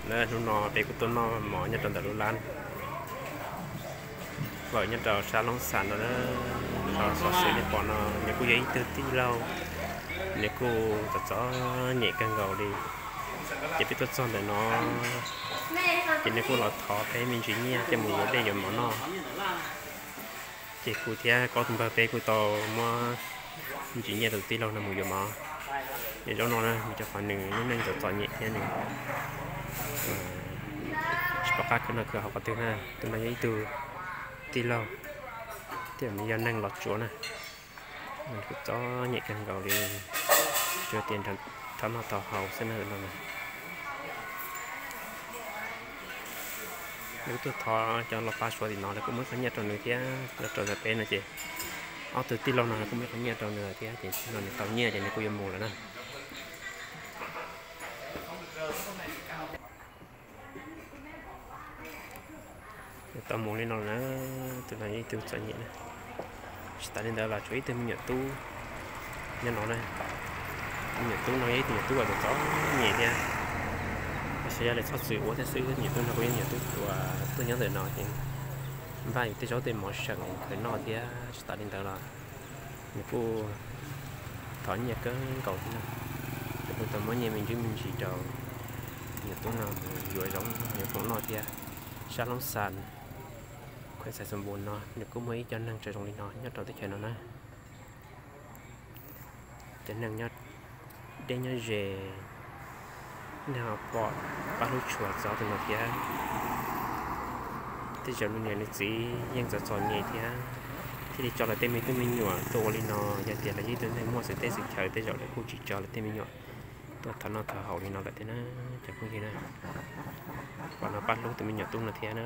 Hnub no peb kuj tuaj noj mov nyob rau ntawm lub lab vawm nyob rau sab Loob Xas no na. Xov xwm nej pom no nws kuj yog ib tug tij laug, nws kuj txom txom nyem kawg nkaus li. Ces peb tuaj txog ntawm no, ces nws kuj los thov peb me ntsis nyiaj coj mus yuav dej yuav mov noj. Ces kuv thiab ob tug npawg peb kuj tau muab me ntsis nyiaj rau tus tij laug no mus yuav mov. Ces zaum no na, vim rau qhov nws lub neej txom txom nyem thiab nws tsis pom qab khwv noj khwv haus qhov twg na. Tus no yog ib tug tij laug, thiab nws yog neeg los tsuav na, nws kuj txom nyem kawg nkaus li, tsuas tias thov noj thov haus xwb na no. Nws kuj tuaj thov cov los pab Suav tim no lawv kuj muab ib qho nyiaj rau nws thiab. Los rau ntawm peb no ces ob tug tij laug no kuj muab ib qho nyiaj rau nws thiab, ces no nws tau nyiaj ces nws kuj yuav mus lawm na. Tau mus li no na, tus no yog ib tug txom nyem na. Tsis tas li ntawd los tshuav ib tug me nyuam tub nyob no na. Me nyuam tub no yog ib tug nyuam tub uas txom nyem thiab, xyov yog lawv txhob txwm ua thiab xwb. Me nyuam tub no kuj yog me nyuam tub uas tuaj nyob ntawm no ces npaj tej zaub tej mov seem khwv noj thiab. Tsis tas li ntawd los nws kuj thov nyiaj kawg nkaus thiab na. Nws kuj tau muab nyiaj me ntsis me ntsis rau me nyuam tub no mus yuav zaub yuav foom noj thiab. Sab Loob Xas, khuem Xais Xoos Npus no nws kuj muaj ib co neeg tsav zoo li no nyob rau teb chaws no na. Cov neeg nyob deb nyob ze, nej ho pom pab hlub tshua txog tus no thiab. Tej zaum nws niam nws txiv yeej txom txom nyem thiab, thiaj li tso lawv tej me tub me nyuam tuaj ua li no. Yog tias lawv yog ib tug neeg muaj xwm teb xwm chaw tej zaum lawv kuj tsis tso lawv tej me nyuam tuaj thov noj thov haus li no lawm thiab na, cov phooj ywg na. Pab no pab hlub tus me nyuam tub no thiab na.